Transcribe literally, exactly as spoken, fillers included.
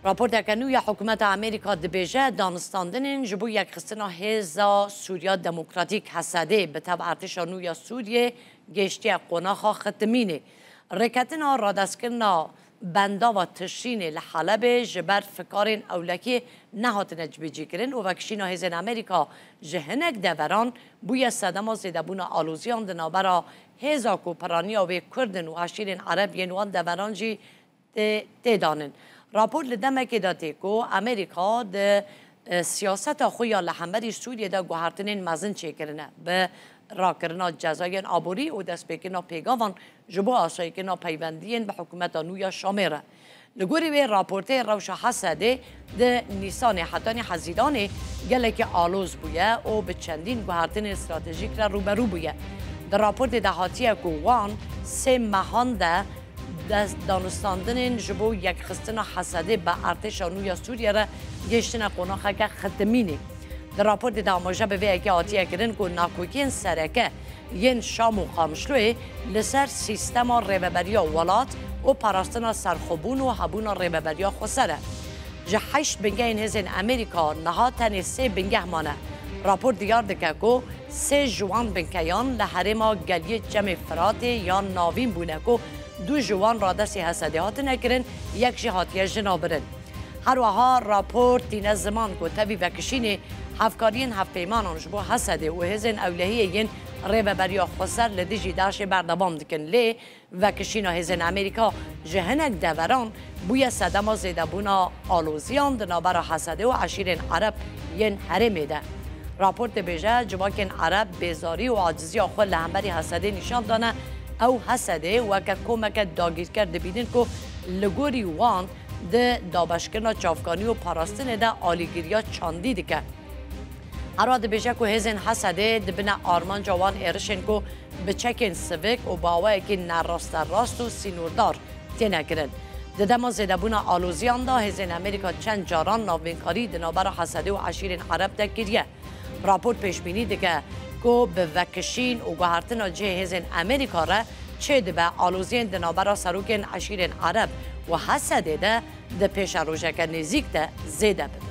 Raporteke nû ya hikûmeta Amerîka dibêje, danistandinên ji bo yekxistina Hêza Sûriya Demokratîk, H S D, bi tev artêşa nû ya Sûriyê gêştiye qonaxa xitimînê. Rêketina radestkirina bendava Tişrînê li Helebê ji ber fikarên ewlekiyê nehatine cibêcîkirin û vekişîna hêzên Amerîka ji hinek deveran bûye sedema zêdebûna aloziyan di navbera hêza ku piraniya wê Kurd in û eşîrên Ereb yên wan deveran jî tê, tê danin. Rapor li demekê de tê ku Amerîka di, e, siyaseta xwe ya li hemberî Sûriyê de guhertinên mezin çêkirine. Bi rakirina cezayên aborî û destpêkirina pêgavan ji bo asayîkirina peywendiyên bi hikûmeta nû ya Şamê re. Li gorî wê raportê, rewşa Hesedê di Nîsanê hetanî Hezîranê gelekî aloz bûye û bi çendîn guhertinên stratejîk re rûberû bûye. Di raportê de hatiye ku wan sê mehan de dest danûstandinên ji bo yekxistina Hesedê bi artêşa nû ya Sûriye re gêştine qonaxeke xitimînê. Di raportê de amaje bi vê yekê hatiye kirin ku nakokiyên sereke yên Şam û Qamişloyê li ser sîstema rêveberiya welat û parastina serxwebûn û hebûna rêveberiya xweser e. Ji heşt bingehên hêzên Amerîka niha tenê sê bingeh mane. Rapor diyar dike ku sê ji wan binkeyan li herêma geliyê Çemê Firatê ya Navîn bûne ku du ji wan radestî Hesedê hatine kirin, yek jî hatiye jinabirin. Her wiha rapor tîne ziman ku tevî vekişînê hevkariyên hevpeymanan ji bo Hesedê û hêzên ewlehiyê yên Rêveberiya Xweser li dijî DAIŞê berdewam dikin. Lê vekişîna hêzên Amerîka ji hinek deveran bûye sedema zêdebûna aloziyan di navbera Hesedê û eşîrên Ereb yên herêmê de. Rapor dibêje, civakên Ereb bêzarî û aciziya xwe li hemberî Hesedê nîşan dane. Ew Hesedê weke komeke dagîrker dibînin ku li gorî wan di dabeşkirina çavkanî û parastinê de alîgiriya çandî dike. Herwa dibêje ku hêzên Hesedê dibine armanca wan êrişên ku bi çekên sivik û bi awayekî nerasterast û sînordar têne kirin. Di dema zêdebûna aloziyan de hêzên Amerîka çend caran navbênkarî di navbera Hesedê û eşîrên Ereb de kiriye. Rapor pêşbînî dike ku bi vekişîn û guhertina cihê hêzên Amerîka re çêdibe aloziyên di navbera serokên eşîrên Ereb û Hesedê de di pêşerojeke nêzîk de zêde bin.